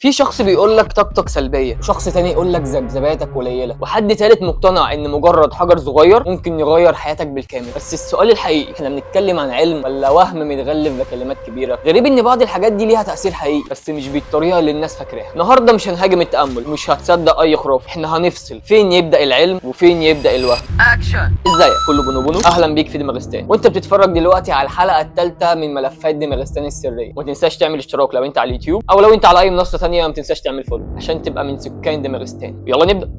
في شخص بيقول لك طاقتك سلبية، وشخص تاني يقول لك ذبذباتك قليله، وحد تالت مقتنع ان مجرد حجر صغير ممكن يغير حياتك بالكامل. بس السؤال الحقيقي، احنا بنتكلم عن علم ولا وهم متغلف بكلمات كبيرة؟ غريب ان بعض الحاجات دي ليها تاثير حقيقي، بس مش بالطريقة اللي الناس فاكراها. النهارده مش هنهاجم التامل، مش هتصدق اي خرافه، احنا هنفصل فين يبدا العلم وفين يبدا الوهم. اكشن. ازيك كله بونو بونو، اهلا بيك في دماغستان، وانت بتتفرج دلوقتي على الحلقة الثالثة من ملفات دماغستان السرية. وما تنساش تعمل اشتراك لو انت على اليوتيوب، او لو انت على اي منصة ثانية ما تنساش تعمل follow عشان تبقى من سكان دماغستان. يلا نبدا.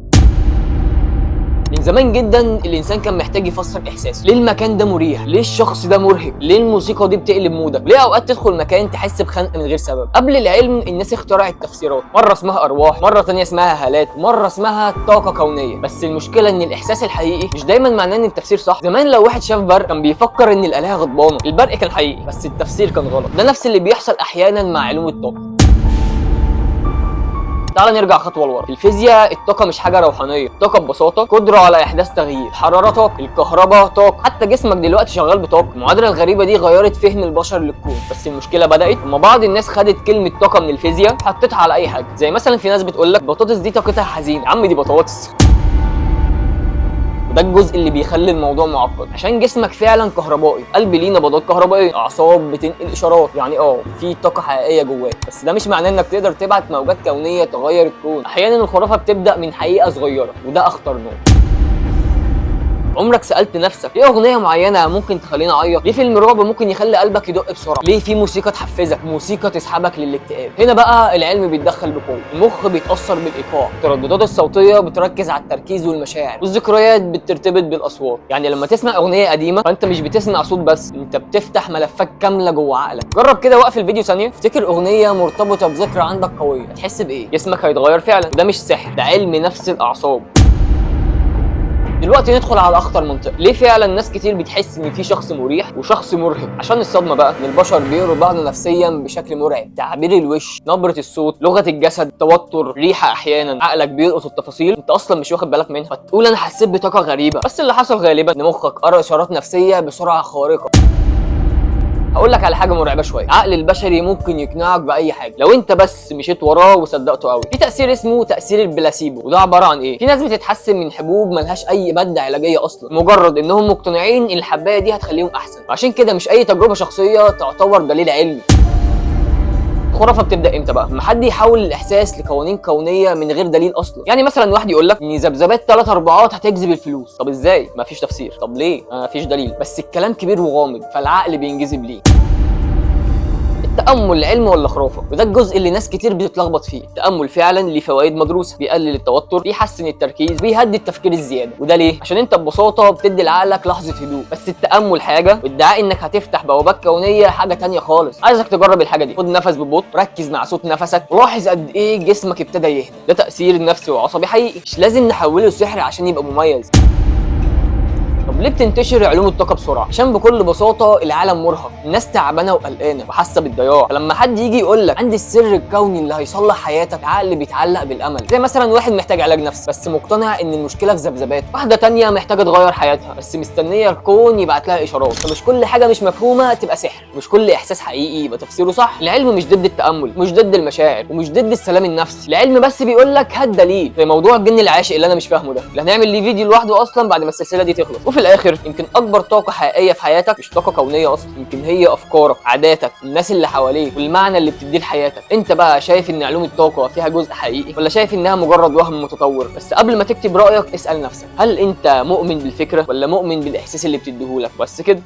من زمان جدا الانسان كان محتاج يفسر احساسه، ليه المكان ده مريح، ليه الشخص ده مرهق، ليه الموسيقى دي بتقلب مودك، ليه اوقات تدخل مكان تحس بخنق من غير سبب. قبل العلم الناس اخترعت تفسيرات، مرة اسمها ارواح، مرة تانية اسمها هالات، مرة اسمها طاقة كونية. بس المشكلة ان الاحساس الحقيقي مش دايما معناه ان التفسير صح. زمان لو واحد شاف برق كان بيفكر ان الالهة غضبانه، البرق كان حقيقي بس التفسير كان غلط. ده نفس اللي بيحصل احيانا مع علوم الطاقة. تعال نرجع خطوة لورا. في الفيزياء الطاقة مش حاجة روحانية، الطاقة ببساطة قدره على احداث تغيير. الحرارة طاقة، الكهرباء طاقة، حتى جسمك دلوقتي شغال بطاقة. المعادلة الغريبة دي غيرت فهم البشر للكون، بس المشكلة بدات لما بعض الناس خدت كلمة طاقة من الفيزياء حطتها على اي حاجة. زي مثلا في ناس بتقول لك البطاطس دي طاقتها حزينة، يا عم دي بطاطس. وده الجزء اللي بيخلي الموضوع معقد، عشان جسمك فعلا كهربائي، قلب ليه نبضات كهربائية، اعصاب بتنقل اشارات، يعني في طاقة حقيقية جواك، بس ده مش معناه انك تقدر تبعت موجات كونية تغير الكون. احيانا الخرافة بتبدا من حقيقة صغيرة، وده اخطر نوع. عمرك سالت نفسك ليه اغنية معينة ممكن تخليني اعيط؟ ليه فيلم رعب ممكن يخلي قلبك يدق بسرعة؟ ليه في موسيقى تحفزك، موسيقى تسحبك للاكتئاب؟ هنا بقى العلم بيتدخل بقوة. المخ بيتاثر بالايقاع، الترددات الصوتية بتركز على التركيز والمشاعر، والذكريات بترتبط بالاصوات. يعني لما تسمع اغنية قديمة فانت مش بتسمع صوت بس، انت بتفتح ملفات كاملة جوه عقلك. جرب كده، وقف الفيديو ثانية، افتكر اغنية مرتبطة بذكرى عندك قوية، هتحس بايه؟ جسمك هيتغير فعلا. ده مش سحر، ده علم نفس الاعصاب. دلوقتي ندخل على اخطر منطقة، ليه فعلا ناس كتير بتحس ان في شخص مريح وشخص مرهق؟ عشان الصدمة بقى ان البشر بيقروا بعض نفسيا بشكل مرعب. تعبير الوش، نبره الصوت، لغة الجسد، توتر، ريحه، احيانا عقلك بيلقط التفاصيل انت اصلا مش واخد بالك منها، فتقول انا حسيت بطاقة غريبة، بس اللي حصل غالبا ان مخك قرا اشارات نفسية بسرعة خارقة. هقول لك على حاجة مرعبة شوية، العقل البشري ممكن يقنعك باي حاجة لو انت بس مشيت وراه وصدقته قوي. في تاثير اسمه تاثير البلاسيبو، وده عبارة عن ايه؟ في ناس بتتحسن من حبوب ملهاش اي مادة علاجية اصلا، مجرد انهم مقتنعين ان الحبايه دي هتخليهم احسن. عشان كده مش اي تجربه شخصية تعتبر دليل علمي. الخرافة بتبدا امتى بقى؟ لما حد يحول الاحساس لقوانين كونية من غير دليل اصلا. يعني مثلا واحد يقول لك ان ذبذبات 3 اربعات هتجذب الفلوس، طب ازاي؟ مفيش تفسير. طب ليه؟ مفيش دليل، بس الكلام كبير وغامض فالعقل بينجذب ليه. التأمل علم ولا خرافة؟ وده الجزء اللي ناس كتير بتتلخبط فيه. التأمل فعلا ليه فوائد مدروسة، بيقلل التوتر، بيحسن التركيز، بيهدي التفكير الزيادة. وده ليه؟ عشان انت ببساطة بتدي لعقلك لحظة هدوء. بس التأمل حاجة، وادعاء انك هتفتح بوابات كونية حاجة تانية خالص. عايزك تجرب الحاجة دي، خد نفس ببطء، ركز مع صوت نفسك، ولاحظ قد ايه جسمك ابتدى يهدى. ده تأثير نفسي وعصبي حقيقي، مش لازم نحوله لسحر عشان يبقى مميز. طب ليه بتنتشر علوم الطاقة بسرعة؟ عشان بكل بساطة العالم مرهق، الناس تعبانة وقلقانه وحاسه بالضياع، فلما حد يجي يقول لك عندي السر الكوني اللي هيصلح حياتك، العقل بيتعلق بالامل. زي مثلا واحد محتاج علاج نفسي بس مقتنع ان المشكلة في ذبذبات، واحدة تانية محتاجه تغير حياتها بس مستنيه الكون يبعت لها اشارات. فمش كل حاجة مش مفهومه تبقى سحر، مش كل احساس حقيقي يبقى تفسيره صح. العلم مش ضد التامل، مش ضد المشاعر، ومش ضد السلام النفسي، العلم بس بيقول لك هات دليل. زي موضوع الجن العاشق اللي انا مش فاهمه ده، اللي هنعمل ليه فيديو لوحده اصلا بعد ما السلسلة دي تخلص. وفي الاخر يمكن اكبر طاقة حقيقية في حياتك مش طاقة كونية اصلا، يمكن هي افكارك، عاداتك، الناس اللي حواليك، والمعنى اللي بتديه لحياتك. انت بقى شايف ان علوم الطاقة فيها جزء حقيقي ولا شايف انها مجرد وهم متطور؟ بس قبل ما تكتب رايك اسال نفسك، هل انت مؤمن بالفكرة ولا مؤمن بالاحساس اللي بتديهولك؟ بس كده.